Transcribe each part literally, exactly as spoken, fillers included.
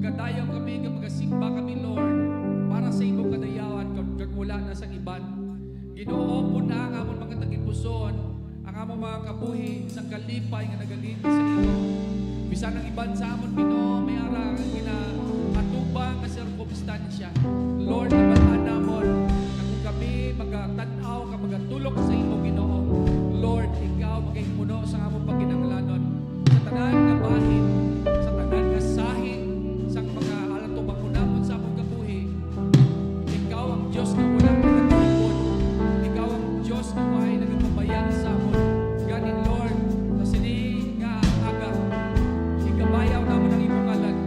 Gadayaw kami nga magasimba kami, Lord, para sa imong kadayawan, kag, kag wala na sa iban. Ginoo, pun-a ang amon mga tagipusoon, ang amon mga kabuhi, sa kalipay nga nagalingi sa imo. Bisan ang iban sa amon, Ginoo, may ara nga ginaatubang nga sirkumstansya. Lord, nabal-an namon nga kung kami magatan-aw ka magatulok sa imo, Ginoo, Lord, ikaw magahimuno sa among pagkinahanglanon. Sa tanan nga bahin, sa tanan nga sahi sang mga alatubang-unamon sa among kabuhi, ikaw ang Dios nga wala nagatugon. Ikaw ang Dios nga may nagapabaya sa amon. Gani, Lord, sa sini nga aga, igabayaw namon ang imong ngalan.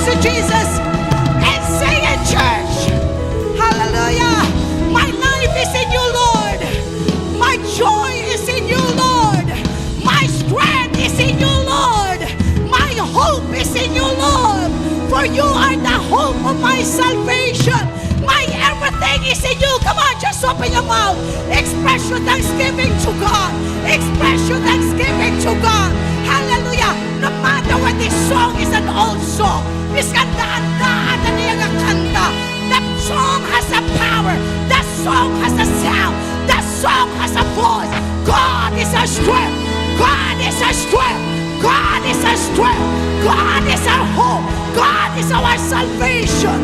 to Jesus and sing it, church. Hallelujah. My life is in you, Lord. My joy is in you, Lord. My strength is in you, Lord. My hope is in you, Lord. For you are the hope of my salvation. My everything is in you. Come on, just open your mouth. Express your thanksgiving to God. Express your thanksgiving to God. Hallelujah. No matter what, this song is an old song. Bisan daan-daan na niya nga kanta. That song has a power. That song has a sound. That song has a voice. God is our strength. God is our strength. God is our strength. God is our hope. God is our salvation.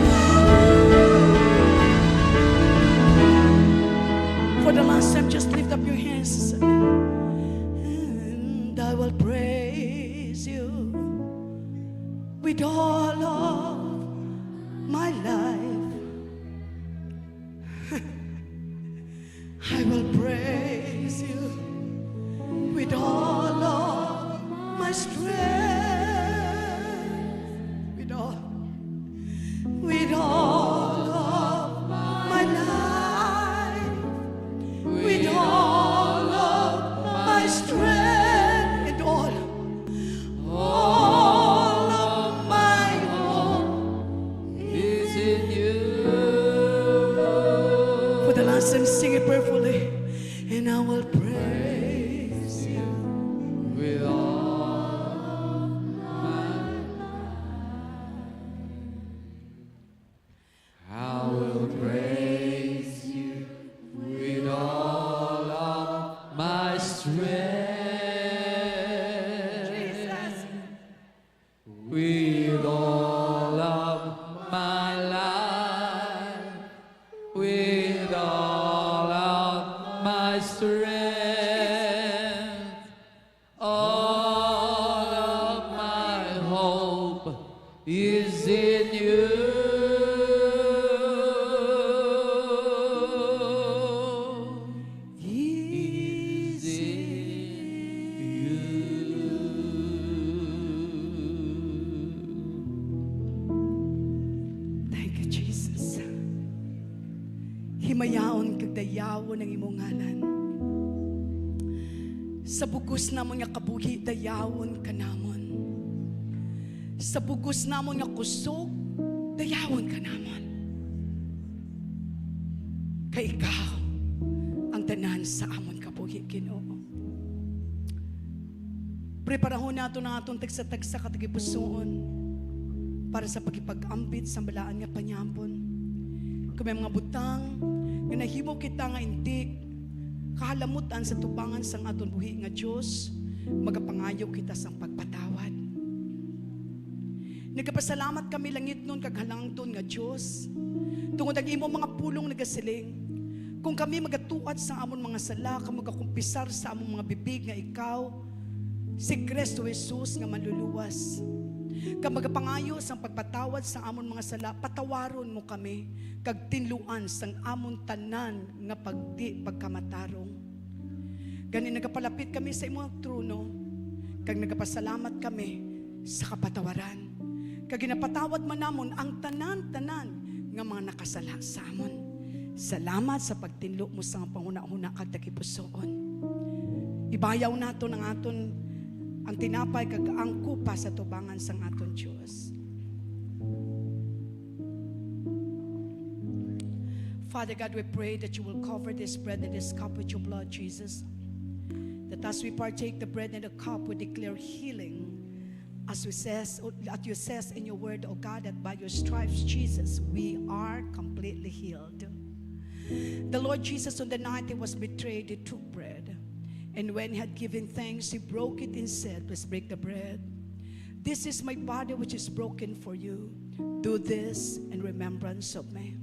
For the last time, just lift up your hands and I will praise you with all of my life. I will praise you with all of my strength, with all, with all of my life, with all of my strength, and all, all of my hope is in you. For the last time, sing it prayerfully. And I will praise you with all my life. I will praise you with all of my strength. Jesus. With all of my life, with all of my strength, all of my hope is in you. Is in you. Thank you, Jesus. Himayaon kag dayawon ang imong ngalan. Sa bug-os namon nga kabuhi, dayawon ka namon. Sa bug-os namon nga kusog, dayawon ka namon. Kay ikaw ang tanan sa amon kabuhi, Ginoo. Preparahon naton ang aton tagsa-tagsa ka tagipusoon para sa pagipag-ambit sa balaan nga panyampon. Kung may mga butang nga nahimo kita nga indi kahalamutan sa tubangan sang aton buhi nga Dios, magapangayo kita sang pagpatawad. Nagapasalamat kami, langitnon kag halangdon nga Dios, tungod ang imo mga pulong nagasiling, kung kami magatuad sa amon mga sala kag magakumpisar sa amon mga bibig nga ikaw si Cristo Jesus nga Manluluwas, kag magapangayo sang pagpatawad sa amon mga sala, patawaron mo kami kag tinluan sang amon tanan nga pagdi pagkamatarong. Gani nagapalapit kami sa imong trono, kag nagapasalamat kami sa kapatawaran, kag ginapatawad man namon ang tanan-tanan nga mga nakasala sa amon. Salamat sa pagtinlo mo sa panghunahuna kag tagipusoon. Ibayaw naton ang aton, ang tinapay kag ang kupa sa tubangan sang aton Dios. Father God, we pray that you will cover this bread and this cup with your blood, Jesus. That as we partake the bread and the cup, we declare healing. As we says, as you says in your word, O God, that by your stripes, Jesus, we are completely healed. The Lord Jesus, on the night he was betrayed, he took bread. And when he had given thanks, he broke it and said, "Let's break the bread. This is my body which is broken for you. Do this in remembrance of me."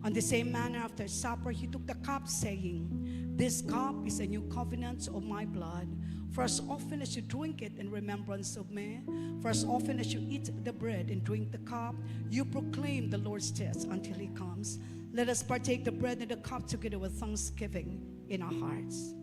On the same manner, after supper, he took the cup, saying, "This cup is a new covenant of my blood. For as often as you drink it in remembrance of me, for as often as you eat the bread and drink the cup, you proclaim the Lord's death until he comes." Let us partake the bread and the cup together with thanksgiving in our hearts.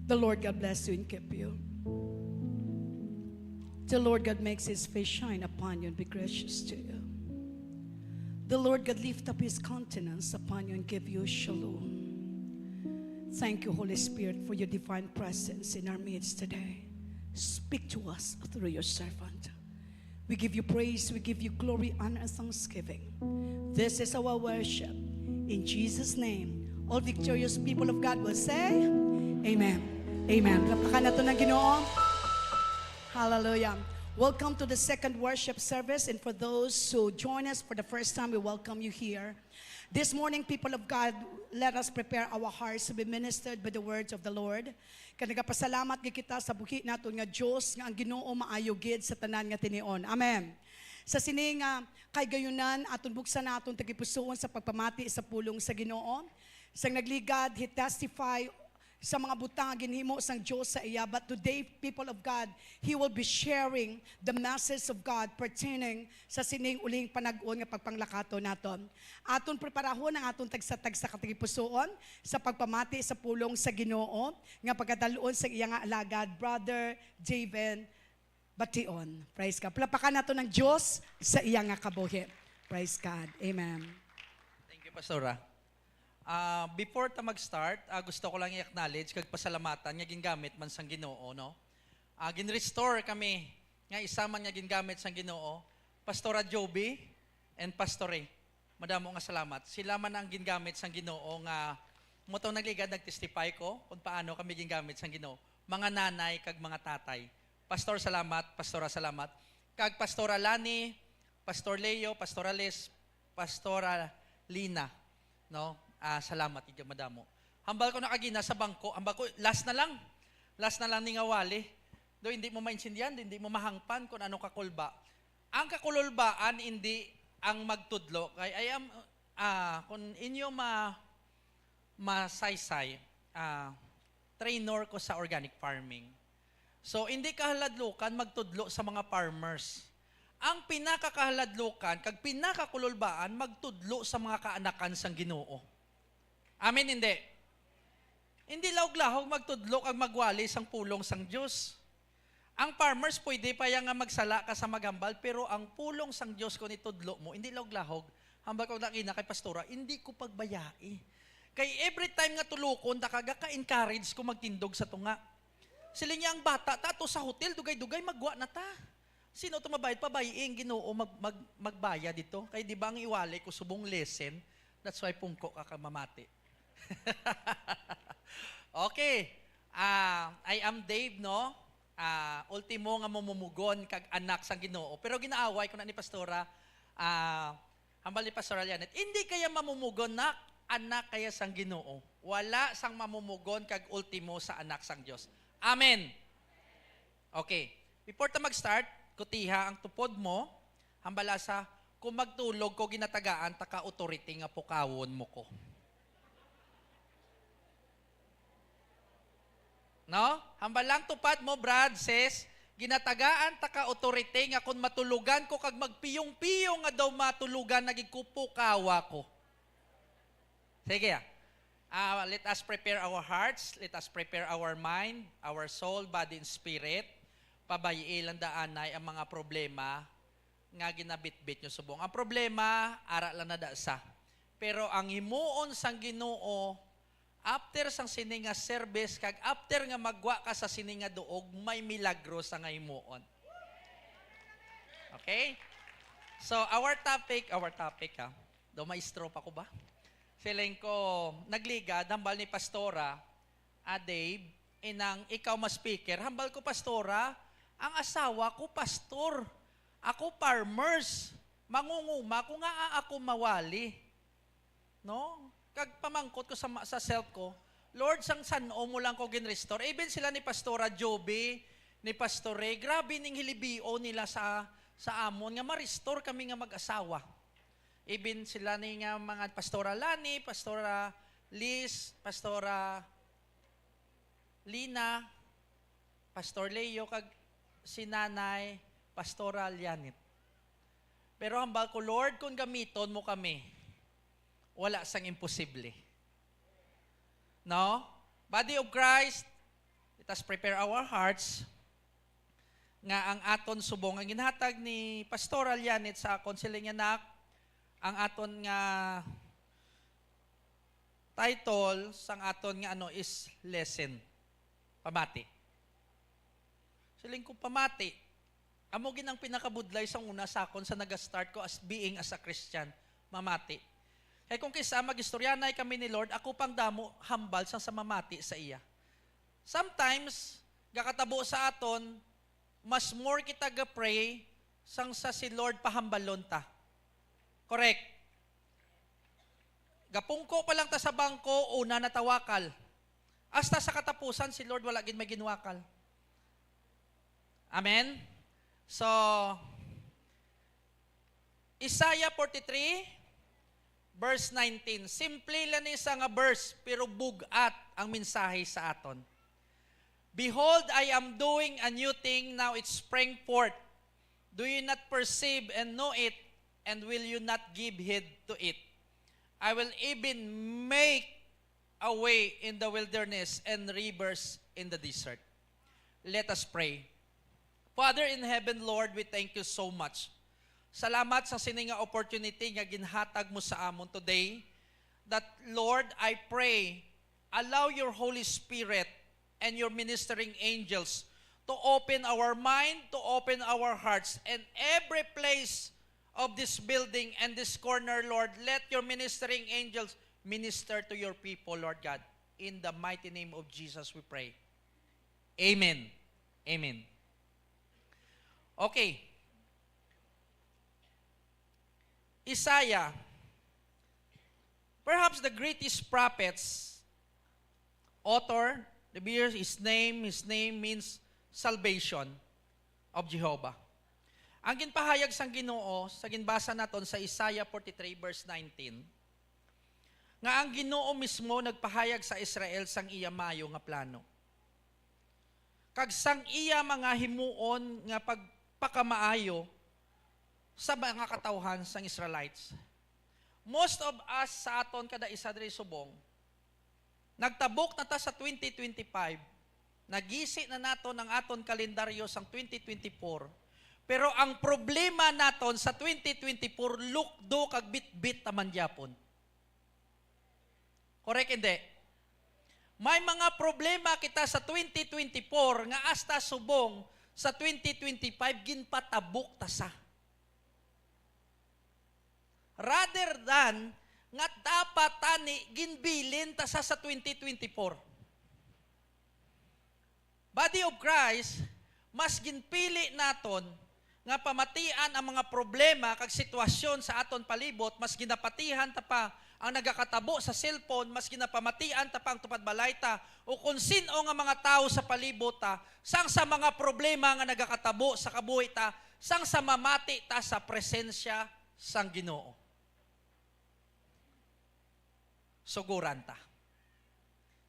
The Lord God bless you and keep you. The Lord God makes his face shine upon you and be gracious to you. The Lord God lift up his countenance upon you and give you shalom. Thank you, Holy Spirit, for your divine presence in our midst today. Speak to us through your servant. We give you praise, we give you glory, honor, and thanksgiving. This is our worship. In Jesus' name, all victorious people of God will say, Amen. Amen. Palakpakan nato ang Ginoo. Hallelujah. Welcome to the second worship service. And for those who join us for the first time, we welcome you here. This morning, people of God, let us prepare our hearts to be ministered by the words of the Lord. Kag nagapasalamat gid kita sa buhi naton nga Dios, nga ang Ginoo maayo gid sa tanan nga tinion. Amen. Sa sini nga kahigayunan, aton buksan naton tagipusoon sa pagpamati sa pulong sa Ginoo. Sang nagligad, he testify sa mga butang nga ginhimo sang Dios sa iya. But today, people of God, he will be sharing the message of God pertaining sa sining ulihing panag-on nga pagpanglakaton naton. Aton preparahon ang aton tagsa-tagsa ka tagipusoon sa pagpamati sa pulong sa Ginoo nga pagadal-on sa iya nga alagad, Brother Javen Bation. Praise God. Palakpakan nato ang Dios sa iya nga kabuhi. Praise God. Amen. Thank you, Pastora. Ah, before ta mag-start, ah, gusto ko lang i-acknowledge kag pasalamatan nga gingamit man sang Ginoo, no? Ah, gin-restore kami nga isa man nga gingamit sang Ginoo, Pastora Joby and Pastor Ray. Madamo nga salamat. Sila man ang gingamit sang Ginoo nga mo to nagligad, nag-testify ko kung paano kami gingamit sang Ginoo. Mga nanay kag mga tatay. Pastor, salamat. Pastora, salamat. Kag Pastora Lani, Pastor Leo, Pastora Liz, Pastora Lina, no? Ah, salamat, igya madamo. Hambal ko na kagina sa bangko, hambal ko, last na lang. Last na lang ni nga wali. Do, hindi mo maintindihan, hindi mo mahangpan kung ano kakulba. Ang kakululbaan, hindi ang magtudlo. Kay I am, ah, kung inyo ma-, masaysay, ah, trainer ko sa organic farming. So, hindi kahaladlukan magtudlo sa mga farmers. Ang pinakakahaladlukan kag pinakakululbaan magtudlo sa mga kaanakan sang Ginoo. Amen, hindi? Hindi lahog-lahog magtudlo kag magwali sang pulong sang Dios. Ang farmers, pwede pa ya nga magsala ka sa maghambal, pero ang pulong sang Dios, kung itudlo mo, hindi lahog-lahog. Hambal ko na kina kay Pastora, hindi ko pagbayai. Kay every time nga tulokon ta ka, gaka-encourage ko magtindog sa tunga. Siling niya ang bata, "Ta ato sa hotel, dugay-dugay, magwa na ta. Sino to mabayad? Pabayi ang Ginoo mag-, mag-, magbaya dito." Kay di ba ang iwali ko subong lesson? That's why pungko ka ka mamati. Okay. Ah, I am Dave, no? Ah, ultimo nga mamumugon kag anak sang Ginoo. Pero ginaaway ko na ni Pastora, ah, hambal ni Pastora Lianet, hindi kaya mamumugon na anak kaya sang Ginoo. Wala sang mamumugon kag ultimo sa anak sang Dios. Amen. Okay. Before ta mag-start, kutiha ang tupod mo, hambala sa, "Kung magtulog ko, ginatagaan ta ka authority nga pukawon mo ko." No? Hambal lang tupad mo, Brad, sis. Ginatagaan ta ka authority nga kung matulogan ko kag magpiyong-piyong nga daw matulogan, nagikupukawa ko. Sige, ah. Ah, let us prepare our hearts, let us prepare our mind, our soul, body, and spirit. Pabayii lang daanay ang mga problema nga ginabitbit nyo subong. Ang problema, ara lang na da sa. Pero ang himuon sang Ginoo, after sang sini nga service, kag after nga magwa ka sa sini nga duog, may milagro sa nga himuon. Okay? So, our topic, our topic ha. Do maestro pa ko ba? Siling ko, nagligad, hambal ni Pastora, "Ah, Dave, inang ikaw ma-speaker." Hambal ko, "Pastora, ang asawa ko pastor. Ako farmers. Mangunguma ko nga ako mawali." No? Kag pamangkot ko sa ma-, sa self ko, "Lord, sang san-o mo lang ko gin-restore?" Even sila ni Pastora Joby, ni Pastor Ray, grabe ning hilibio nila sa, sa amon nga ma-restore kami nga mag-asawa. Even sila ni nga mga Pastora Lani, Pastora Liz, Pastora Lina, Pastor Leo, kag si Nanay, Pastora Lianet. Pero hambal ko, "Lord, kung gamiton mo kami, wala sang imposible." No? Body of Christ, Let us prepare our hearts nga ang aton subong ang ginhatag ni Pastor Alianit sa akon, siling niya, "Nak, ang aton nga title sang aton nga ano is lesson, pamati." Siling ko, "Pamati." Amo gid ang pinakabudlay sa una sa akon sa naga-start ko as being as a Christian, mamati. Kay kung kisa magistoryanay kami ni Lord, ako pang damo hambal sang sa mamati sa iya. Sometimes, gakatabo sa aton, mas more kita ga-pray sang sa si Lord pahambalon ta. Correct? Gapungko pa lang ta sa bangko, una na ta wakal. Hasta sa katapusan, si Lord wala gid may ginwakal. Amen? So, Isaiah forty-three, verse nineteen. Simple lang ni sa nga verse, pero bug-at ang mensahe sa aton. "Behold, I am doing a new thing, now it sprang forth. Do you not perceive and know it, and will you not give heed to it? I will even make a way in the wilderness and rivers in the desert." Let us pray. Father in heaven, Lord, we thank you so much. Salamat sa sini nga opportunity nga ginhatag mo sa amon today. That, Lord, I pray, allow your Holy Spirit and your ministering angels to open our mind, to open our hearts, and every place of this building and this corner, Lord, let your ministering angels minister to your people, Lord God. In the mighty name of Jesus, we pray. Amen. Amen. Okay. Isaiah, perhaps the greatest prophets, author, the beer, his name, his name means salvation of Jehovah. Ang ginpahayag sang Ginoo sa ginbasa naton sa Isaiah forty-three verse nineteen, nga ang Ginoo mismo nagpahayag sa Israel sang iya maayo nga plano, kag sang iya mga himuon nga pagpakamaayo sa mga katawhan sang Israelites. Most of us sa aton kada isa diri subong, nagtabok na ta sa twenty twenty-five, nagisi na naton ang aton kalendaryo sang twenty twenty-four, pero ang problema naton sa twenty twenty-four, lukdo kag bitbit ta man gyapon. Correct, hindi? May mga problema kita sa twenty twenty-four nga hasta subong sa twenty twenty-five ginpatabok ta sa. Rather than nga dapat tani ginbilin ta sa, sa twenty twenty-four. Body of Christ, mas ginpili naton nga pamatian ang mga problema kag sitwasyon sa aton palibot, mas ginapatihan ta pa ang nagakatabo sa cellphone, mas ginapamatian ta pa ang tupad balay ta o kon sin-o nga mga tawo sa palibot ta, sang sa mga problema nga nagakatabo sa kabuhi ta, sang sa mamati ta sa presensya sang Ginoo. Suguran ta.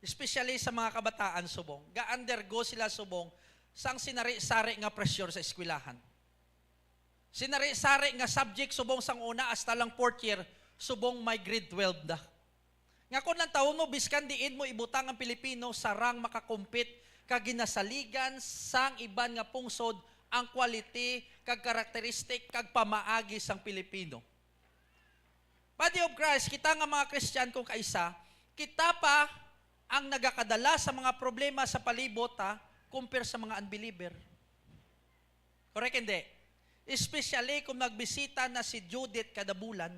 Especially sa mga kabataan subong. Ga-undergo sila subong sang sinari-sari nga pressure sa eskwelahan. Sinari-sari nga subject subong sang una hasta lang fourth year, subong may grade twelve na. Nga kon lantawon mo, biskan diin mo ibutang ang Pilipino, sarang makakumpit kag ginasaligan sang iban nga pungsod ang quality kag karakteristik kag pamaagi sang Pilipino. Body of Christ, kita nga mga Kristiyan kung kaisa, kita pa ang nagakadala sa mga problema sa palibot, ha, compare sa mga unbeliever. Correct, hindi? Especially kung nagbisita na si Judith kada bulan.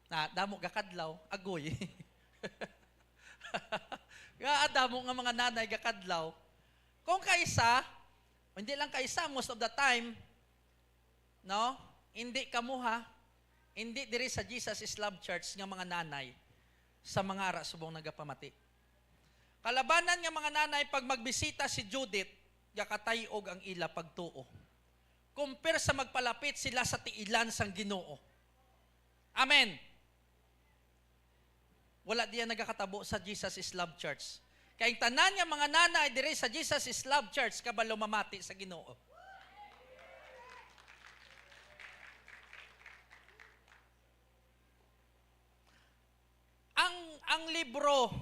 Na, damo gakadlaw, agoy. Nga, damo nga mga nanay gakadlaw. Kung kaisa, hindi lang kaisa, most of the time, no? Hindi kamo, ha? Hindi diri sa Jesus is Love Church nga mga nanay sa mga ara subong nagapamati. Kalabanan nga mga nanay, pag magbisita si Judith, gakatay-og ang ila pagtuo. Compare sa magpalapit sila sa tiilan sang Ginoo. Amen. Wala diya nagakatabo sa Jesus is Love Church. Kay ang tanan nga mga nanay diri sa Jesus is Love Church, kabalo mamati sa Ginoo. Ang, ang libro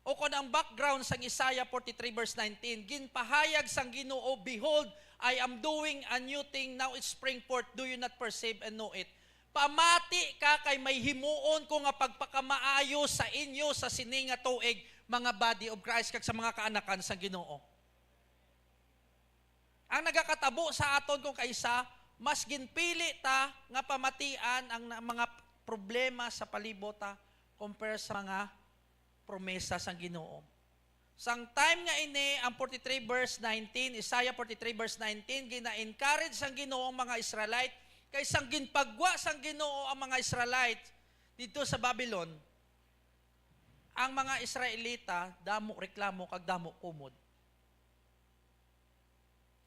O kon ang background sang Isaiah forty-three verse nineteen, ginpahayag sang Ginoo, "Behold, I am doing a new thing, now it spring forth, do you not perceive and know it?" Pamati ka, kay may himuon ko nga pagpakamaayo sa inyo sa sini nga tuig, mga body of Christ, kag sa mga kaanakan sang Ginoo. Ang nagakatabo sa aton kung kaisa, mas ginpili ta nga pamatian ang na-, mga problema sa palibot ta compare sa mga promesa sang Ginoo. Sang time nga ini, ang forty-three verse nineteen, Isaiah forty-three verse nineteen, gina-encourage sang Ginoo ang mga Israelite, kay sang ginpagwa sang Ginoo ang mga Israelite didto sa Babylon, ang mga Israelita damo reklamo kag damo kumod.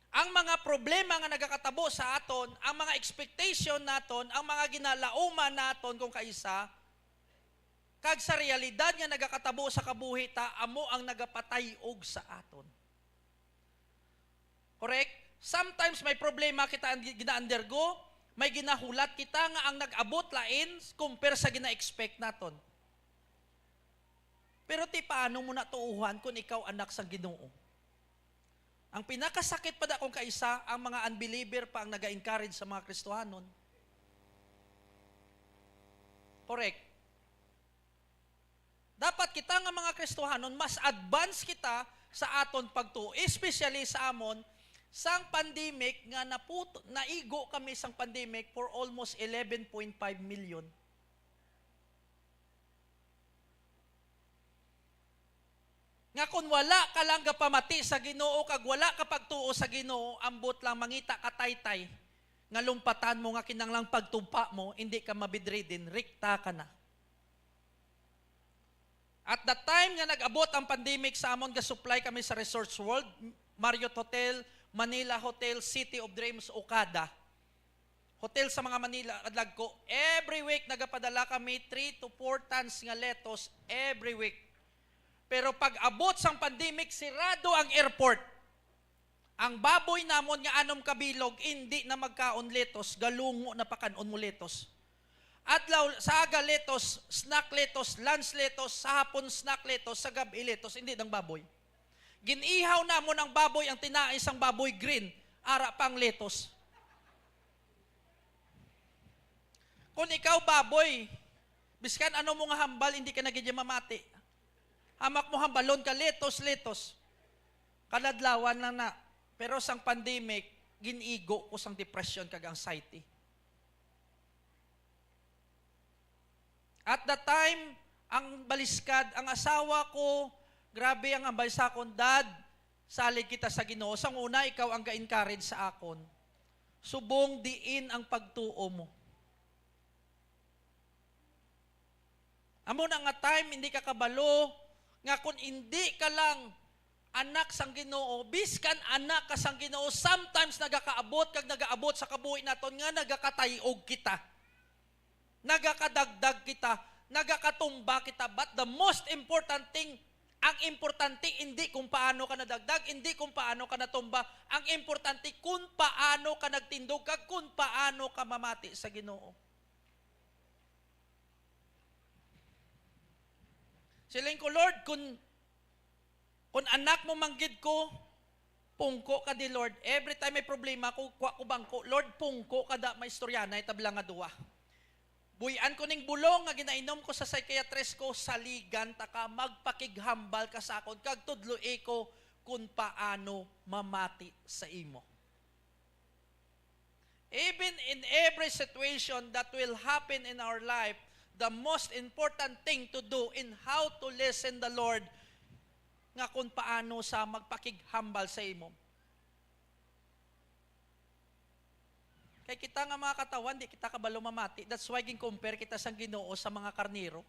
Ang mga problema nga nagakatabo sa aton, ang mga expectation naton, ang mga ginalauman naton kung kaisa, kag sa realidad nga nagakatabo sa kabuhi ta, amo ang nagapatay-og sa aton. Correct? Sometimes may problema kita ang gi-, gina-undergo, may ginahulat kita nga ang nag-abot lain compare sa gina-expect naton. Pero ti, paano mo na tuohan kung ikaw anak sang Ginoo? Ang pinakasakit pa da kung kaisa, ang mga unbeliever pa ang naga-encourage sa mga Kristohanon. Correct. Dapat kita nga mga Kristohanon, mas advance kita sa aton pagtuo, especially sa amon sang pandemic nga naput-, naigo kami sang pandemic for almost eleven point five million. Nga kung wala ka lang gapamati sa Ginoo kag wala ka pagtuo sa Ginoo, ambot lang mangita ka taytay nga lumpatan mo nga kinahanglan pagtumpa mo, hindi ka mabedridden, rikta ka na. At the time nga nag-abot ang pandemic sa amon, ga-supply kami sa Resorts World, Marriott Hotel, Manila Hotel, City of Dreams, Okada. Hotel sa mga Manila, kadlag ko, every week nagapadala kami three to four tons nga lettuce every week. Pero pag abot sang pandemic, sirado ang airport. Ang baboy namon nga anom ka bilog, indi na magkaon lettuce, galungo na pakan-on mo lettuce. Adlaw, sa aga lettuce, snack lettuce, lunch lettuce, sa hapon snack lettuce, sa gab-i lettuce, hindi nang baboy. Gin-ihaw namon ang baboy, ang tinai sang baboy green, ara pa ang lettuce. Kung ikaw baboy, biskan ano mo nga hambal, hindi ka na gid mamati. Hamak mo hambalon ka, lettuce, lettuce. Kaladlawan lang na. Pero sang pandemic, gin-igo ko sang depression kag anxiety. At that time, ang baliskad, ang asawa ko, grabe ang ambay sa akon, "Dad, salig kita sa Ginoo. Sang una, ikaw ang ga-encourage sa akon. Subong diin ang pagtuo mo." Amo na nga time, hindi ka kabalo nga kung hindi ka lang anak sang Ginoo, biskan anak ka sang Ginoo, sometimes nagakaabot kag nagaabot sa kabuhi naton nga nagakatay-og kita. Nagakadagdag kita, nagakatumba kita, but the most important thing, ang importante hindi kung paano ka nadagdag, hindi kung paano ka natumba, ang importante kung paano ka nagtindog kag kung paano ka mamati sa Ginoo. Siling ko, "Lord, kung, kung anak mo man gid ko, pungko ka di, Lord." Every time may problema ko, kuha ko bangko, "Lord, pungko ka da, may istoryanay ta bala nga duwa." Buy-an ko ning bulong nga ginainom ko sa psychiatrist ko, "Saligan ta ka, magpakighambal ka sa akon, kag tudloi ko kung paano mamati sa imo." Even in every situation that will happen in our life, the most important thing to do in how to listen the Lord, nga kung paano sa magpakighambal sa imo. Kay kita nga mga katawhan, di kita kabalo mamati. That's why gin-compare kita sang Ginoo sa mga karnero.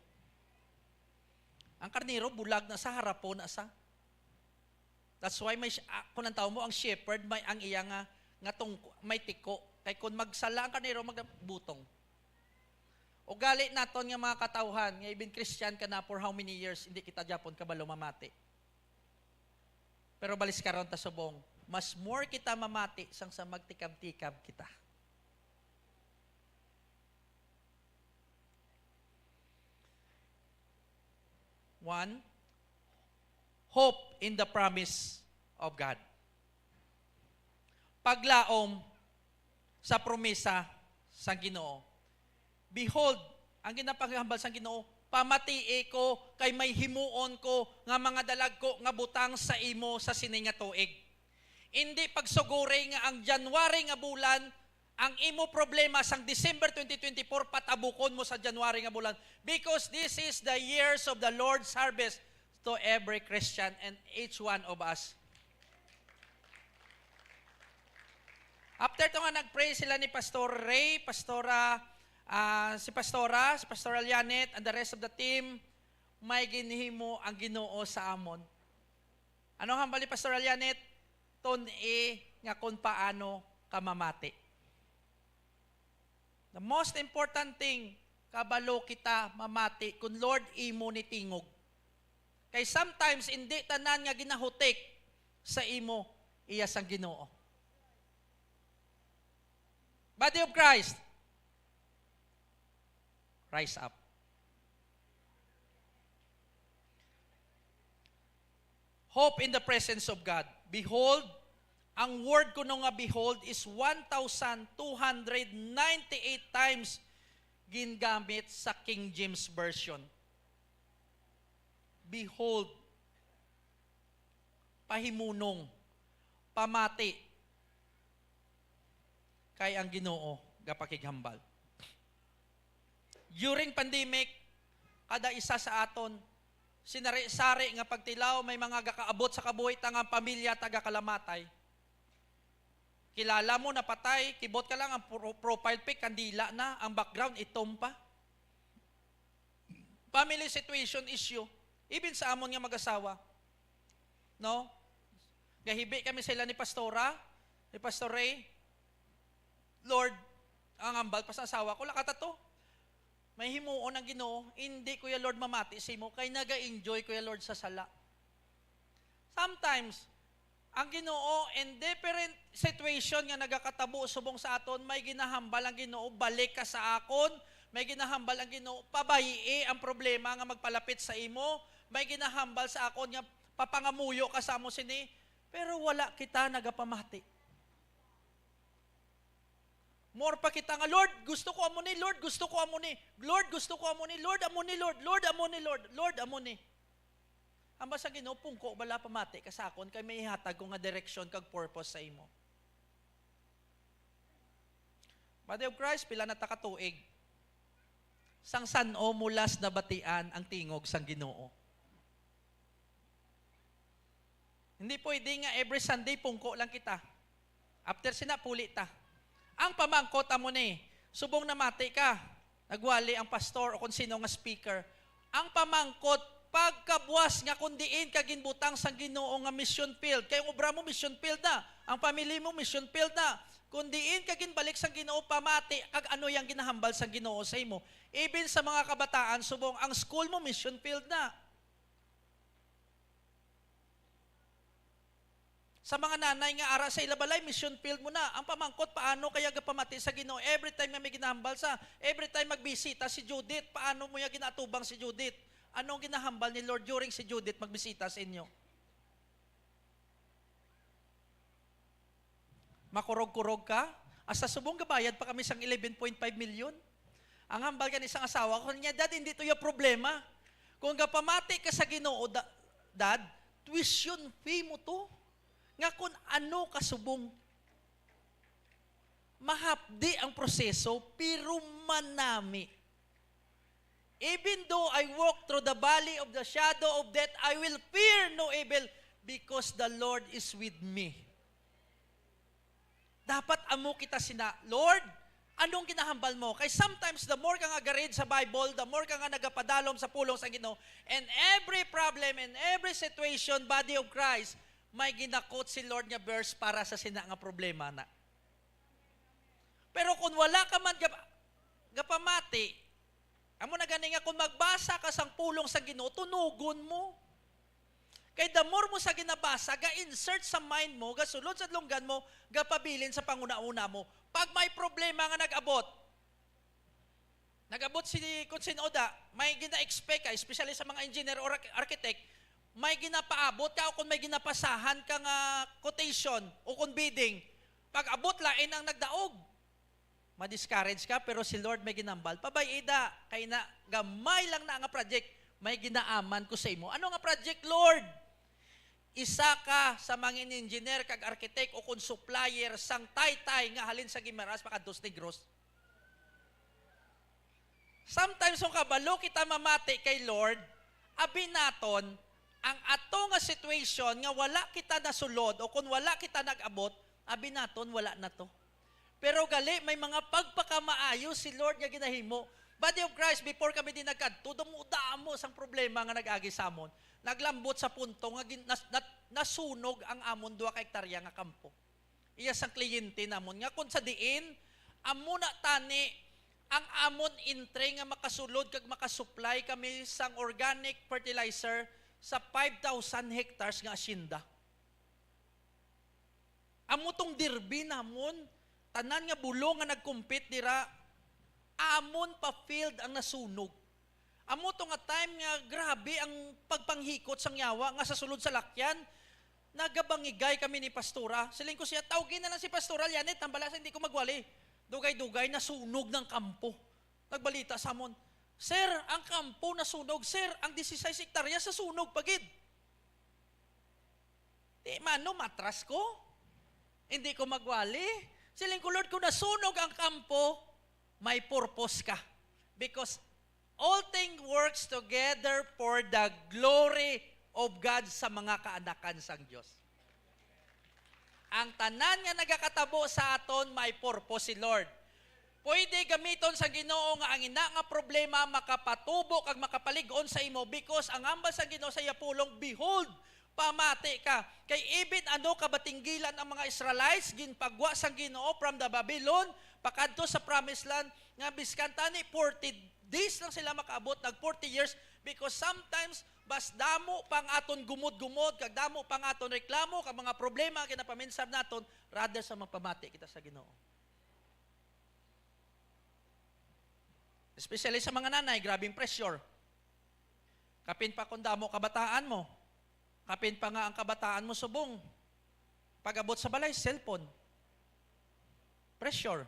Ang karnero, bulag na sa, harapon na sa. That's why may sh-, ah, kung ang tawag mo, ang shepherd, may ang iya nga, nga tungko, may tiko. Kay kung magsala ang karnero, magbutong. Ugali naton nga mga katawhan, nga even Christian ka na for how many years, hindi kita gyapon kabalo mamati. Pero baliskaron ta subong, mas more kita mamati sang sa magtikab-tikab kita. One, Hope in the promise of God. Paglaom sa promesa sang Ginoo. Behold, ang ginapahambal sang Ginoo, "Pamatii ko, kay may himuon ko nga mga dalagko nga butang sa imo sa sini nga tuig." Indi pagsuguri nga ang January nga bulan, ang imo problema sang December twenty twenty-four, patabukon mo sa January nga bulan, because this is the years of the Lord's harvest to every Christian and each one of us. After to nga nag-pray sila ni Pastor Ray, Pastora, ah, si Pastora, si Pastora Lianet, and the rest of the team, may ginhimo ang Ginoo sa amon. Ano ang hambal ni Pastora Lianet? Tun-i nga kung paano ka mamati. The most important thing, kabalo kita mamati kung Lord imo ni tingog. Kay sometimes, hindi tanan nga ginahutik sa imo iya sang Ginoo. Body of Christ, rise up. Hope in the presence of God. Behold, ang word kuno nga behold is one thousand two hundred ninety-eight times gingamit sa King James Version. Behold, pahimunong, pamati, kay ang Ginoo gapakighambal. During pandemic, kada isa sa aton, sinari-sari nga pagtilaw, may mga gakaabot sa kabuhi ta nga pamilya ta gakalamatay. Kilala mo, napatay, kibot ka lang, ang pro-, profile pic, kandila na, ang background, itom pa. Family situation issue, even sa amon nga mag-asawa. No? Gahibi kami sa ila ni Pastora, ni Pastor Ray. "Lord, ang hambal pa sa asawa ko, lakata to. May himuon ang Ginoo." Hindi ko ya, Lord, mamati sa imo, kay naga-enjoy ko ya, Lord, sa sala. Sometimes, ang Ginoo, in different situation nga nagakatabo subong sa aton, may ginahambal ang Ginoo, "Balik ka sa akon." May ginahambal ang Ginoo, "Pabayi ang problema nga magpalapit sa imo." May ginahambal sa akon nga, "Papangamuyo ka sa amo sini." Pero wala kita nagapamati. More pa kita nga, "Lord, gusto ko amo ni, Lord, gusto ko amo ni, Lord, gusto ko amo ni, Lord, amo ni, Lord, Lord, amo ni, Lord, Lord, amo ni." Ang basa Ginoo, "Pungko bala, pamati ka sa akon, kay may ihatag ko nga direksyon kag purpose sa imo." Body of Christ, pila na ta ka tuig sang san-o mo last nabatian ang tingog sang Ginoo? Hindi pwede nga every Sunday pungko lang kita. After sina, puli ta. Ang pamangkot amo ni, subong namati ka, nagwali ang pastor o kung sino nga speaker. Ang pamangkot, pagkabuas nga kung diin ka ginbutang sang Ginoo nga mission field. Kay ang obra mo mission field na, ang family mo mission field na. Kung diin ka ginbalik sang Ginoo, pamati kag ano yang ginahambal sang Ginoo sa imo. Even sa mga kabataan, subong ang school mo mission field na. Sa mga nanay nga ara sa ila balay, mission field mo na. Ang pamangkot, paano kaya gapamati sa Ginoo? Every time nga may ginahambal sa, every time magbisita si Judith, paano mo ya ginaatubang si Judith? Anong ginahambal ni Lord during si Judith magbisita sa inyo? Makurog-kurog ka? Hasta subong gabayad pa kami sang eleven point five million. Ang hambal gani sang asawa ko niya, "Dad, hindi to ya problema. Kung gapamati ka sa Ginoo, da-, Dad, tuition fee mo to. Nga kung ano ka subong." Mahapdi ang proseso, pero manami. "Even though I walk through the valley of the shadow of death, I will fear no evil, because the Lord is with me." Dapat amo kita sina, "Lord, anong ginahambal mo?" Kay sometimes, the more ka nga garead sa Bible, the more ka nga nagapadalom sa pulong sa Ginoo, and every problem, and every situation, body of Christ, may ginakot si Lord nga verse para sa sina nga problema na. Pero kung wala ka man gap-, gapamati, amo na gani nga kung magbasa ka sang pulong sa Ginoo, tunogon mo. Kay the more mo sa ginabasa, ga-insert sa mind mo, gasulod sa lunggan mo, gapabilin sa panghunahuna mo. Pag may problema nga nag-abot, nag-abot si, kung sin-o da, may gina-expect ka, especially sa mga engineer or arch-, architect, may ginapaabot ka o kung may ginapasahan ka nga quotation o kung bidding, pag-abot lain ang nagdaog. Ma-discourage ka, pero si Lord may ginambal. Pabay-i da, kay na gamay lang na nga project, may ginaaman ko sa imo. Ano nga project, Lord? Isa ka sa mga engineer kag architect o kung supplier sang taytay nga halin sa Guimaras pakadto sa Negros. Sometimes, kung kabalo kita mamati kay Lord, abi naton, ang ato nga situation nga wala kita nasulod o kung wala kita nag-abot, abi naton, wala na to. Pero gali, may mga pagpakamaayo si Lord nga ginahimo. Body of Christ, before kami din nagkadto, damo-damo sang problema nga nag-agi sa amon. Naglambot sa punto nga gin-, nas-, nat-, nasunog ang amon dua ka hektarya nga kampo. Iya sang kliyente namon nga kon sa diin, amo na tani ang amon entry nga makasulod kag makasupply kami sang organic fertilizer sa five thousand hectares nga asyenda. Amo tong derby namon, tanan nga bulong nga nag-compete dira, amon pa field ang nasunog. Amo to nga time nga grabe ang pagpanghikot sang yawa nga sa sulod sa lakyan, nagabangigay kami ni Pastora. Siling ko siya, "Tawgi na lang si Pastora Lianet, hambala sa hindi ko magwali." Dugay-dugay, nasunog ng kampo. Nagbalita sa amon, "Sir, ang kampo nasunog, sir, ang dieciséis hektarya sa sunog pa gid." Di mano matras ko? Hindi ko magwali. Siling ko, "Lord, kung nasunog ang kampo, may purpose ka." Because all things works together for the glory of God sa mga kaanakan sang Dios. Ang tanan nga nagakatabo sa aton, may purpose si Lord. Pwede gamiton sa Ginoo nga ang ina nga problema makapatubo kag makapalig-on sa imo, because ang hambal sa Ginoo sa iya pulong, "Behold, pamati ka." Kay even ano kabatinggilan ang mga Israelites, ginpagwa sang Ginoo from the Babylon pakadto sa promised land, nga biskan tani forty days lang sila makaabot, nag forty years, because sometimes mas damo pang aton gumod-gumod, kag damo pang aton reklamo, kag mga problema nga ginapaminsar naton, rather sa magpamati kita sa Ginoo. Especially sa mga nanay, grabing pressure. Kapin pa kung damo kabataan mo. Kapin pa nga ang kabataan mo subong. Pag-abot sa balay, cellphone. Pressure.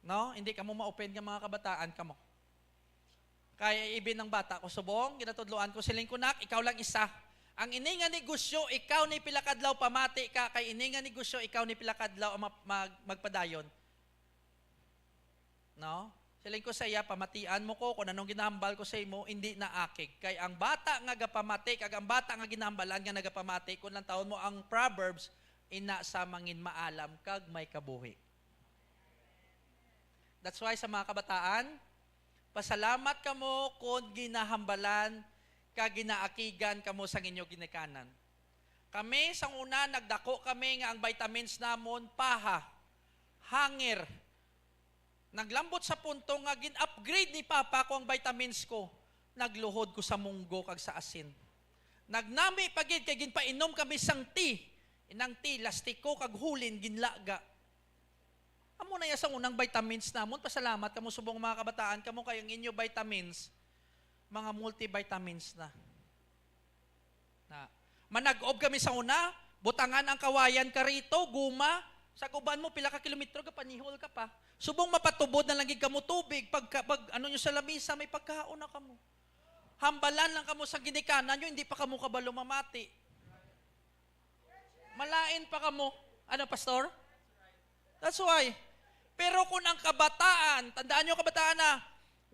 No? Hindi kamo ma-open nga mga kabataan kamo. Kay even ang bata ko subong, ginatudloan ko, siling ko, "Nak, ikaw lang isa. Ang ini nga negosyo, ikaw ni pila kadlaw pamati ka, kay ini nga negosyo, ikaw ni pila kadlaw ang mag-, mag-, magpadayon." No? Siling ko sa iya, "Pamatian mo ko kung anong ginahambal ko sa imo, hindi na akig." Kay ang bata nga gapamati kag ang bata nga ginahambalan nga nagapamati, kung lantawon mo ang Proverbs, ina sa mangin maalam kag may kabuhi. That's why sa mga kabataan, pasalamat kamo kon ginahambalan kag ginaakigan kamo sang inyo ginikanan. Kami sang una nagdako kami nga ang vitamins namon paha, hanger. Naglambot sa punto nga gin-upgrade ni Papa ko ang vitamins ko. Nagluhod ko sa munggo kag sa asin. Nagnami pa gid kay ginpainom kami sang tea. Inang tea, lastiko kag hulin ginlaga. Amo na iya sang unang vitamins namon. Pasalamat kamo subong mga kabataan kamo kay ang inyo vitamins, mga multivitamins na. Na, manag-ob kami sa una, butangan ang kawayan karito, guma, sa uban mo, pila ka kilometro ka, panihol ka pa. Subong mapatubod na lang gid kamo tubig, pagka, pag ano nyo sa lamisa, may pagkaon na kamo. Hambalan lang kamo sa ginikanan nyo, hindi pa kamo kabalo mamati. Malain pa kamo. Ano, Pastor? That's why. Pero kung ang kabataan, tandaan nyo, kabataan, na,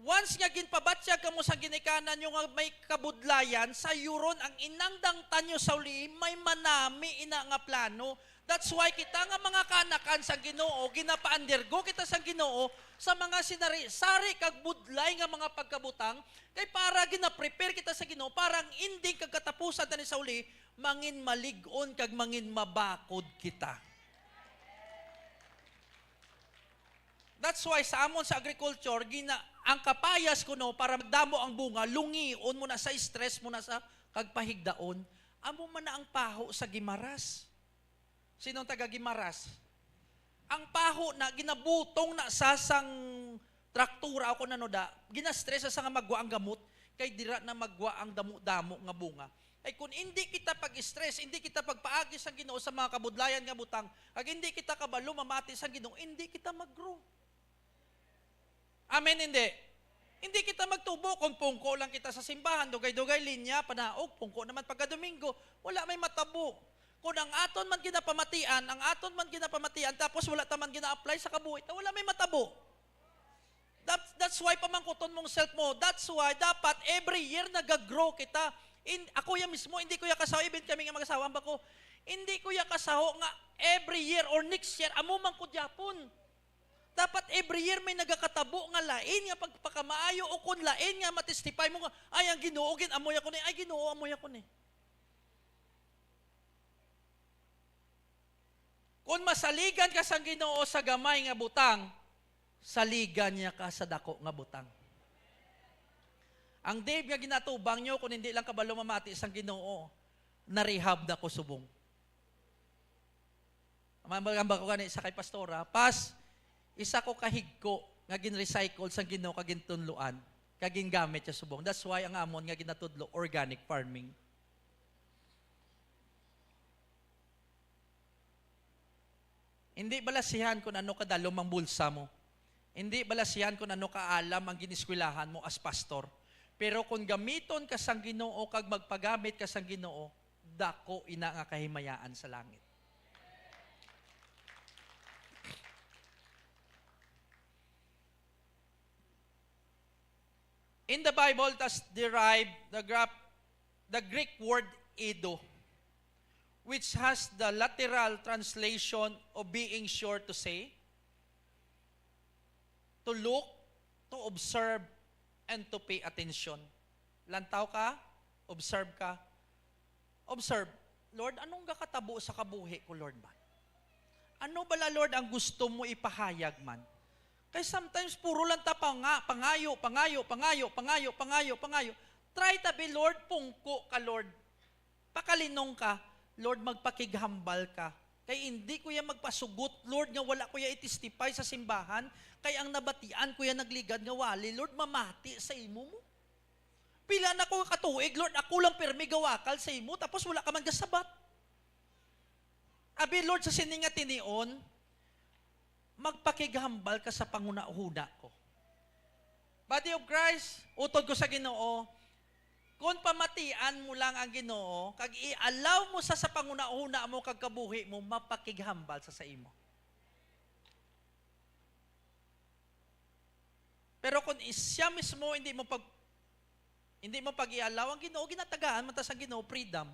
once nga ginpabatyag kamo sa ginikanan nyo nga may kabudlayan, sayuron ang inang dangtan nyo sa uli, may manami ina nga plano. That's why kita nga mga kaanakan sa Ginoo, ginapaandergo kita sa Ginoo sa mga sinari-sari kag budlay nga mga pagkabutang, kay para gina-prepare kita sa Ginoo para ang ending kag katapusan tani sa uli, mangin malig-on kag mangin mabakod kita. That's why sa amon sa agriculture, gina, ang kapayas kuno para magdamo ang bunga, lungion mo na sa stress mo na sa kag pahigdaon. Amo man na ang paho sa Guimaras. Sinong taga Guimaras? Ang paho na ginabutong na sa sang traktura o kung ano da, ginastress sa nga magwa ang gamot. kay dira na magwa ang damo-damo nga bunga. Ay, kung hindi kita pag-stress, hindi kita pagpaagi sang Ginoo sa mga kabudlayan nga butang, kag hindi kita kabalo mamati sang Ginoo, hindi kita mag-grow. Amen, hindi? Hindi kita magtubo kung pungko lang kita sa simbahan, dugay-dugay linya, panaog, pungko naman pagka Domingo, wala may matabo. Kung ang aton man ginapamatian, ang aton man ginapamatian, tapos wala ta man gina-apply sa kabuhi, ta wala may matabo. That, that's why pamangkuton mong self mo. That's why dapat every year nagagrow kita. In, ako ya mismo, hindi ko ya kasaho, even kami nga mag-asawa, ang bako, hindi ko ya kasaho nga every year or next year, amo man ko gyapon. Dapat every year may nagakatabo nga lain nga pagpakamaayo o kon lain nga matestify mo nga, "Ay, ang Ginoo gin-amoy ako ni, ay, Ginoo, amoy ako ni." Kon masaligan ka sang Ginoo sa gamay nga butang, saligan niya ka sa dako nga butang. Ang Dave nga ginatubang nyo, kung hindi lang kabalo mamati sang Ginoo, narehab na ko subong. Ang mga ko gani sa kay pastora, pas, isa ko kahigko nga gin-recycle sang Ginoo kag gintunluan, kag gingamit siya subong. That's why ang amon nga ginatudlo, organic farming. Hindi balasihan kung ano kadalom ang bulsa mo. Hindi balasihan kung ano kaalam ang giniskwelahan mo as pastor. Pero kung gamiton ka sang Ginoo kag magpagamit ka sang Ginoo, dako ina nga kahimayaan sa langit. In the Bible, that's derived the, graph, the Greek word "edo," which has the literal translation of being sure to say, to look, to observe, and to pay attention. Lantaw ka, observe ka, observe, "Lord, anong gakatabo sa kabuhi ko, Lord, man? Ano bala, Lord, ang gusto mo ipahayag man?" Kay sometimes, puro lang ta panga-, pangayo, pangayo, pangayo, pangayo, pangayo, pangayo. Try ta bi, Lord, pungko ka, Lord. Pakalinong ka, Lord, magpakighambal ka. Kay hindi ko ya magpasugot, Lord, nga wala ko ya i-testify sa simbahan. Kay ang nabatian ko ya nagligad nga wali, Lord, mamati sa imo mo. Pila na ko ka tuig, Lord, ako lang pirmi gawakal sa imo, tapos wala ka man gasabat. Abi, Lord, sa sini nga tinion, magpakighambal ka sa panghunahuna ko. Body of Christ, utod ko sa Ginoo, kung pamatian mo lang ang Ginoo, kag i-allow mo sa, sa panghunahuna mo kag kabuhi mo, mapakighambal sa, sa imo. Pero kung is-, siya mismo hindi mo pag-, hindi mo pag-i-allow, ang Ginoo, ginatagaan man ta sang Ginoo freedom.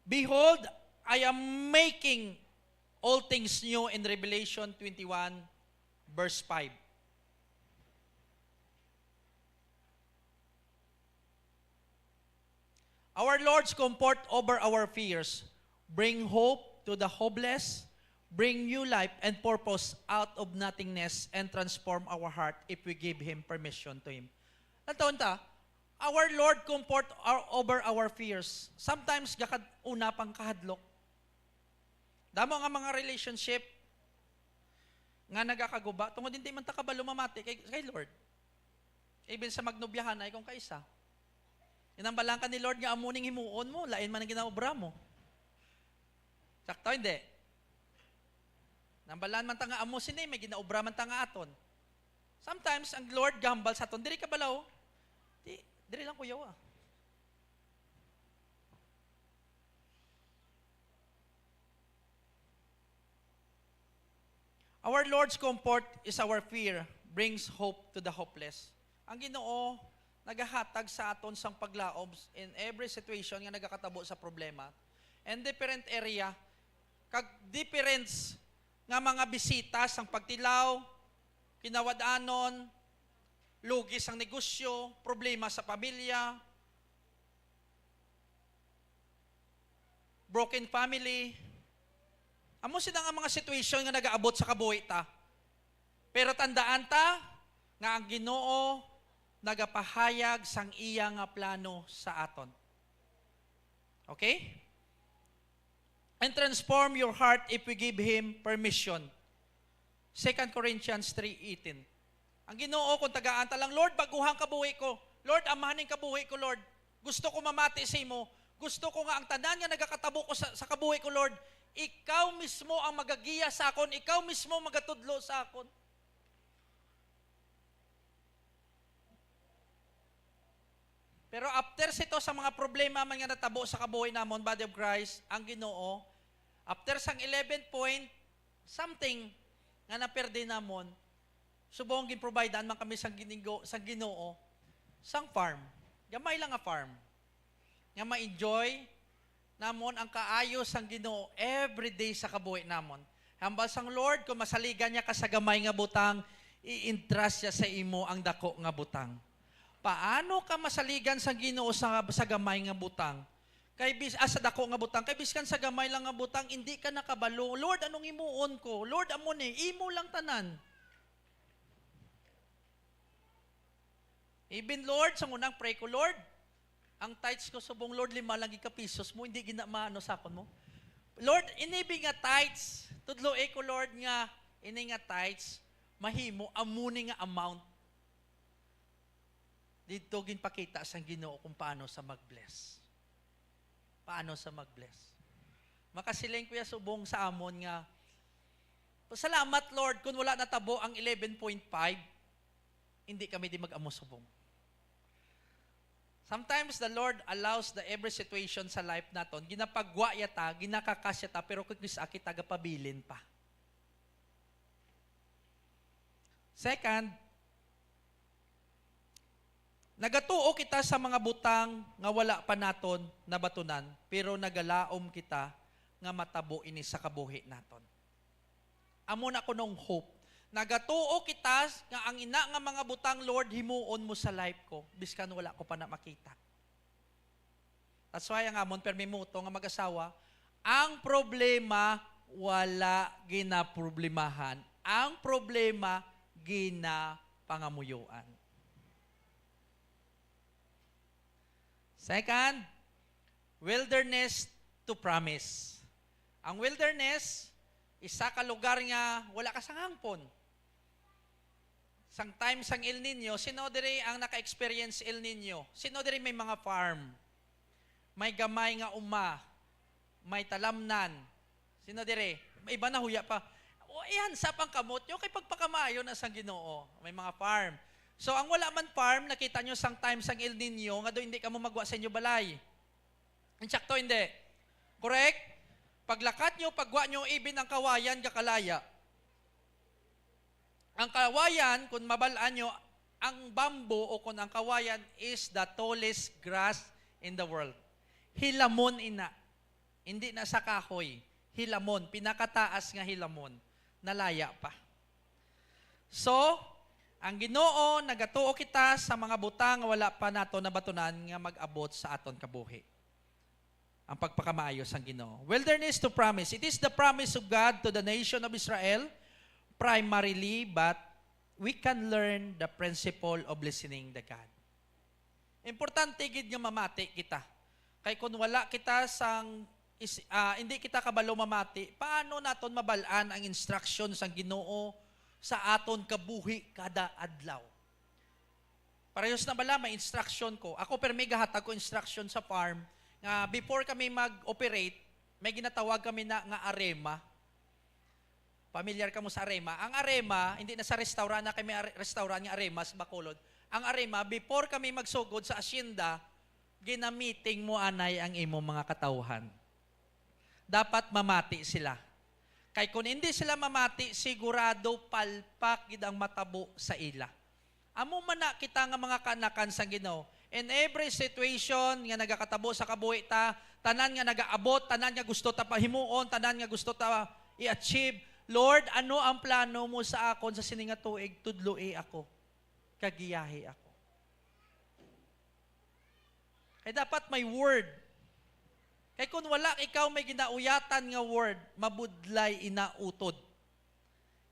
"Behold, I am making all things new," in Revelation twenty-one, verse five. Our Lord's comfort over our fears bring hope to the hopeless, bring new life and purpose out of nothingness, and transform our heart if we give Him permission to Him. Nataon ta, our Lord comfort our, over our fears. Sometimes, gakad-, una pang kahadlok. Damo nga mga relationship nga nagakaguba tungod hindi man ta kabalo mamati kay, kay Lord. Even sa magnobyahan ay kung kaisa. Inambalan ka ni Lord nga amo ning himuon mo, lain man ang ginaobra mo. Sakto, hindi? Nambalan man ta nga amo sini, may ginaobra man ta nga aton. Sometimes, ang Lord gahambal sa aton, "Diri ka balaw." "Di, diri lang, kuyaw, ah." Our Lord's comfort is our fear brings hope to the hopeless. Ang Ginoo nagahatag sa aton sang paglaom in every situation nga nagakatabo sa problema. In different area, kag different nga mga bisita sang pagtilaw, kinawad-anon, lugi sang negosyo, problema sa pamilya, broken family. Amo sina nga mga situation nga nagaabot sa kabuhi ta. Pero tandaan ta nga ang Ginoo nagapahayag sang iya nga plano sa aton. Okay? And transform your heart if we give Him permission. Second Corinthians three eighteen. Ang Ginoo, kung tagaan ta lang, "Lord, baguhang kabuhi ko. Lord, amahaning kabuhi ko, Lord. Gusto ko mamati sa imo. Gusto ko nga ang tanan nga nagakatabo ko sa, sa kabuhi ko, Lord, ikaw mismo ang magagiya sa akon, ikaw mismo ang magatudlo sa akon." Pero after sito sa mga problema man nga natabo sa kabuhi namon, body of Christ, ang Ginoo, after sang eleven point something nga naperde namon, subong ginprovidean man kami sang Ginigo-, sang Ginoo, sang farm. Gamay lang nga farm. Nga ma-enjoy namon ang kaayo sang Ginoo every day sa kabuhi namon. Hambal sang Lord, kung masaligan niya ka sa gamay nga butang, i-entrust siya sa imo ang dako nga butang. Paano ka masaligan sang Ginoo sa, sa gamay nga butang? Kay bis-, ah, sa dako nga butang, kay biskan sa gamay lang nga butang, hindi ka nakabalo. "Lord, anong himuon ko? Lord, amo ni, imo lang tanan." Even, Lord, sa unang pray ko, "Lord, ang tithes ko subong, Lord, lima lang gid ka pesos mo, hindi gid na maano sa akon mo." Lord, ini bi nga tithes, tudloi ko, Lord, nga ini nga tithes, mahimo amo ni nga amount. Didto ginpakita sang Ginoo kung paano sa mag-bless. Paano sa mag-bless. Makasiling ko ya subong sa amon nga, "Salamat, Lord, kung wala natabo ang eleven point five, hindi kami di mag-amo subong." Sometimes the Lord allows the every situation sa life naton. Ginapagwa ya ta, ginakakas ya ta, pero kung kis-, kita gapabilin pa. Second, nagatuo kita sa mga butang nga wala pa naton nabatunan, pero nagalaom kita nga matabo ini sa kabuhi naton. Amo na kunong hope. Nagatuo kita nga ang ina nga mga butang, "Lord, himuon mo sa life ko, biskan wala ko pa na makita." That's why ang amon permi muto nga mag-asawa, ang problema wala ginaproblemahan. Ang problema ginapangamuyoan. Second, wilderness to promise. Ang wilderness, isa ka lugar nga wala ka sang hangpon. Sang time sang El Nino, sino diri ang naka-experience El Nino? Sino diri may mga farm? May gamay nga uma, may talamnan. Sino diri? May iba na huya pa. O, iyan sa pangkamot nyo kay pagpakamaayo na sang Ginoo. May mga farm. So, ang wala man farm, nakita nyo sang time sang El Nino, nga do hindi kamo magwa sa inyo balay. Insakto, hindi? Correct? Paglakat nyo, pagwa nyo, even ang kawayan gakalaya. Ang kawayan, kung mabal-an nyo, ang bamboo o kung ang kawayan is the tallest grass in the world. Hilamon ina. Hindi na sa kahoy. Hilamon, pinakataas nga hilamon. Nalaya pa. So, ang Ginoo, nagatuo kita sa mga butang nga wala pa nato nabatunan nga mag-abot sa aton kabuhi. Ang pagpakamaayo sang Ginoo. Wilderness to promise. It is the promise of God to the nation of Israel, primarily, but we can learn the principle of listening the God. Importante gid nga mamati kita. Kay kung wala kita sang is-, ah, hindi kita kabalo mamati, paano naton mabal-an ang instruction sang Ginoo sa aton kabuhi kada adlaw? Parehas na bala, may instruction ko. Ako, pero may gahatag ko instruction sa farm nga before kami mag-operate, may ginatawag kami na nga arema. Pamilyar kamo sa arema? Ang arema, hindi na sa restaurant na kami are-, restaurant nga arema sa Bacolod. Ang arema, before kami magsugod sa asyenda, ginamiting mo anay ang imong mga katawhan. Dapat mamati sila. Kay kung hindi sila mamati, sigurado palpak gid ang matabo sa ila. Amo man na kita nga mga kaanakan sang Ginoo. In every situation nga nagakatabo sa kabuhi ta, tanan nga nagaabot, tanan nga gusto ta pahimuon, tanan nga gusto ta i-achieve, "Lord, ano ang plano mo sa akon sa sini nga tuig? Tudloi ako, kagiyahi ako." Kay dapat may word. Kay kung wala ikaw may ginauyatan nga word, mabudlay ina utod.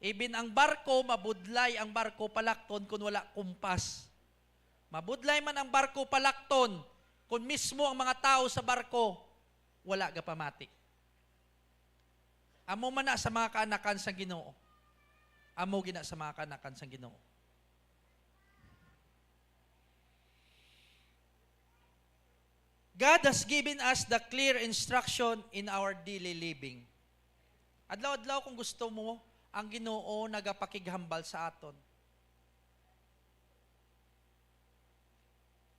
Even ang barko, mabudlay ang barko palakton kung wala kumpas. Mabudlay man ang barko palakton kung mismo ang mga tawo sa barko wala gapamati. Amo man na sa mga kaanakan sang Ginoo. Amo gina sa mga kanakan sang Ginoo. God has given us the clear instruction in our daily living. Adlaw-adlaw, kung gusto mo, ang Ginoo nagapakighambal sa aton.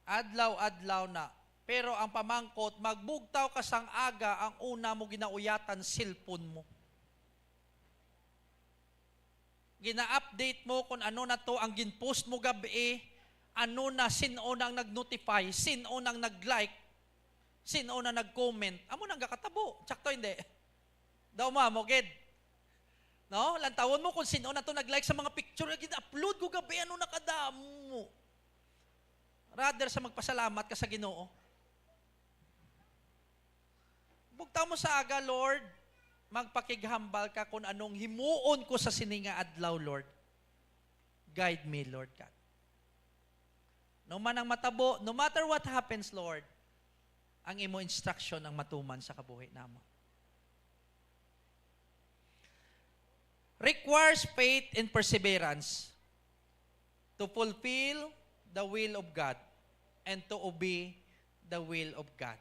Adlaw-adlaw na. Pero ang pamangkot, magbugtaw ka sang aga, ang una mo ginauyatan, cellphone mo. Gina-update mo kung ano na to ang gin-post mo gab-i, ano na, sin-o na ang nag-notify, sin-o na ang nag-like, sin-o na nag-comment. Amo nang gakatabo. Tsakto, hindi? Daw mo, amo gid. No? Lantawon mo kung sin-o na to nag-like sa mga picture nga gin-upload ko gab-i, ano na kadamo. Rather sa magpasalamat ka sa Ginoo. Bugtaw mo sa aga, Lord, magpakighambal ka kung anong himuon ko sa sini nga adlaw, Lord. Guide me, Lord God. No man ang matabo, no matter what happens, Lord, ang imo instruction ang matuman sa kabuhi namon. Requires faith and perseverance to fulfill the will of God and to obey the will of God.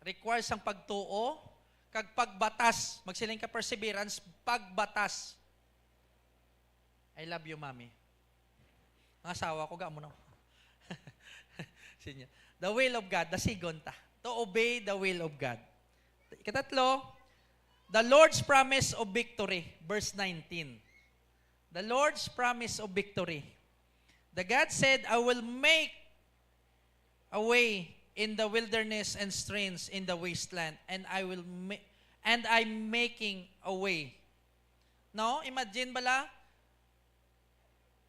Requires ang pagtuo kag pagbatas. Magsiling ka, perseverance, pagbatas. I love you, Mommy. Ang asawa ko, gamo na. Sinya. The will of God, dasigon ta. To obey the will of God. Ikatatlo, the Lord's promise of victory, verse nineteen. The Lord's promise of victory. The God said, "I will make a way in the wilderness and streams in the wasteland, and I will ma-, and I'm making a way." No? Imagine bala,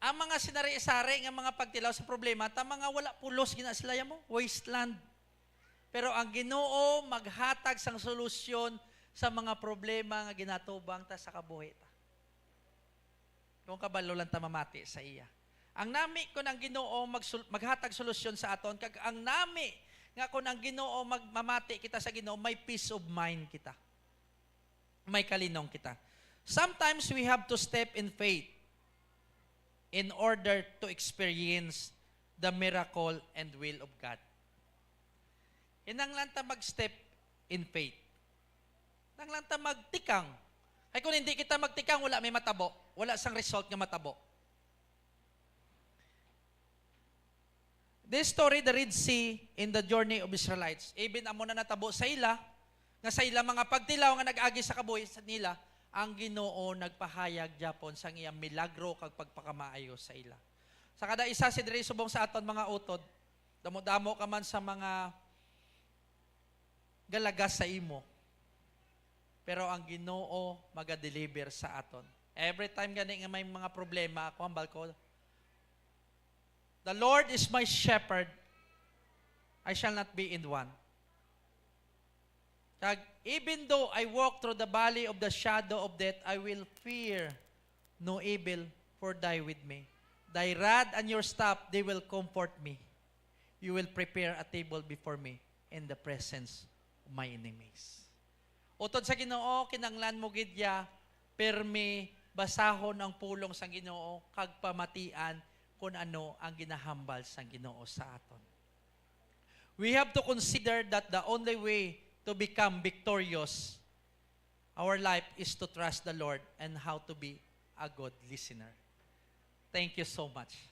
ang mga sinari-sari nga mga pagtilaw sa problema, ta mga wala pulos gina sila, ya mo, wasteland. Pero ang Ginoo maghatag sang solusyon sa mga problema nga ginatubang ta sa kabuhi ta. Kung kabalo lang ta mamati sa iya. Ang nami kun ang Ginoo magsul-, maghatag solusyon sa aton, kag ang nami nga kun ang Ginoo mag-, mamati kita sa Ginoo, may peace of mind kita. May kalinong kita. Sometimes we have to step in faith in order to experience the miracle and will of God. Kinahanglan ta mag-step in faith. Kinahanglan ta magtikang. Kay kung hindi kita magtikang, wala may matabo. Wala sang result nga matabo. This story, the Red Sea in the journey of Israelites. Even amo na natabo sa ila, nga sa ila mga pagtilaw nga nag-agi sa kabuhi sa nila, ang Ginoo nagpahayag gyapon sang iya milagro kag pagpakamaayo sa ila. Sa kada isa si diri subong sa aton mga utod, damo-damo ka man sa mga galagas sa imo. Pero ang Ginoo maga-deliver sa aton. Every time gani nga may mga problema, ako hambal ko, "The Lord is my shepherd, I shall not be in want." Kag, "Even though I walk through the valley of the shadow of death, I will fear no evil, for thy with me. Thy rod and your staff, they will comfort me." You will prepare a table before me in the presence of my enemies. Utod sa Ginoo, kinanglan mo gid ya, pirmi basahon ang pulong sang Ginoo kag pamatian kun ano ang ginahambal sang Ginoo sa aton. We have to consider that the only way to become victorious our life is to trust the Lord and how to be a good listener. Thank you so much.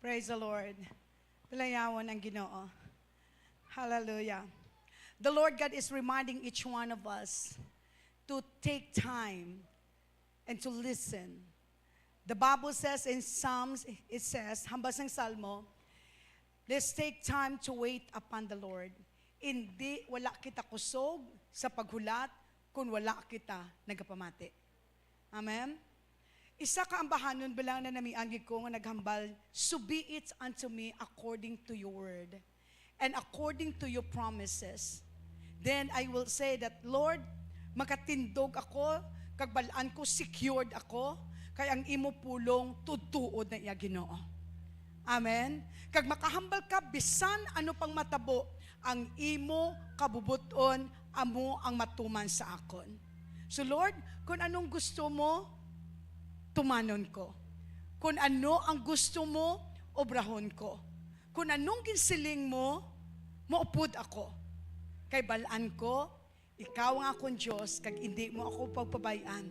Praise the Lord. Dalayawon ang Ginoo. Hallelujah. The Lord God is reminding each one of us to take time and to listen. The Bible says in Psalms, it says, hambal sang Salmo, "Let's take time to wait upon the Lord." Hindi, wala kita kusog sa paghulat kung wala kita nagapamati. Amen? Isa ka ambahanon bilang na namian gid ko nga naghambal, "So be it unto me according to your word." And according to your promises. Then I will say that, "Lord, makatindog ako, kag bal-an ko, secured ako, kay ang imo pulong tudtuod na iya, Ginoo." Amen? Kag makahambal ka, bisan ano pang matabo, ang imo kabubot-on amo ang matuman sa akon. So Lord, kung anong gusto mo, tumanon ko. Kung ano ang gusto mo, obrahon ko. Kung anong ginsiling mo, maupod ako. Kay balaan ko, ikaw ang akon Dios, kag indi mo ako pagpabay-an.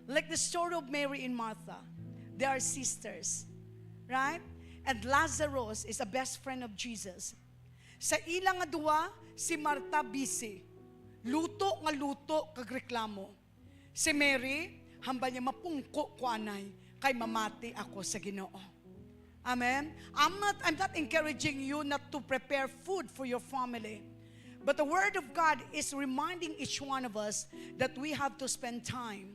Like the story of Mary and Martha, they are sisters, right? And Lazarus is a best friend of Jesus. Sa ila nga duwa, si Martha busy. Luto nga luto kag reklamo. Si Mary, hambal niya, "Mapungko ko anay, kay mamati ako sa Ginoo." Amen? I'm not, I'm not encouraging you not to prepare food for your family. But the Word of God is reminding each one of us that we have to spend time,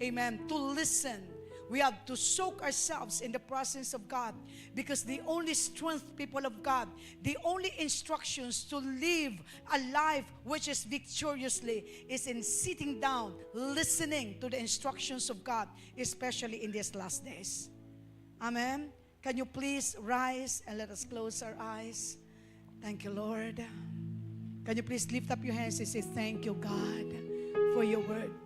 amen, to listen. We have to soak ourselves in the presence of God, because the only strength, people of God, the only instructions to live a life which is victoriously is in sitting down, listening to the instructions of God, especially in these last days. Amen. Can you please rise and let us close our eyes? Thank you, Lord. Can you please lift up your hands and say, "Thank you, God, for your word."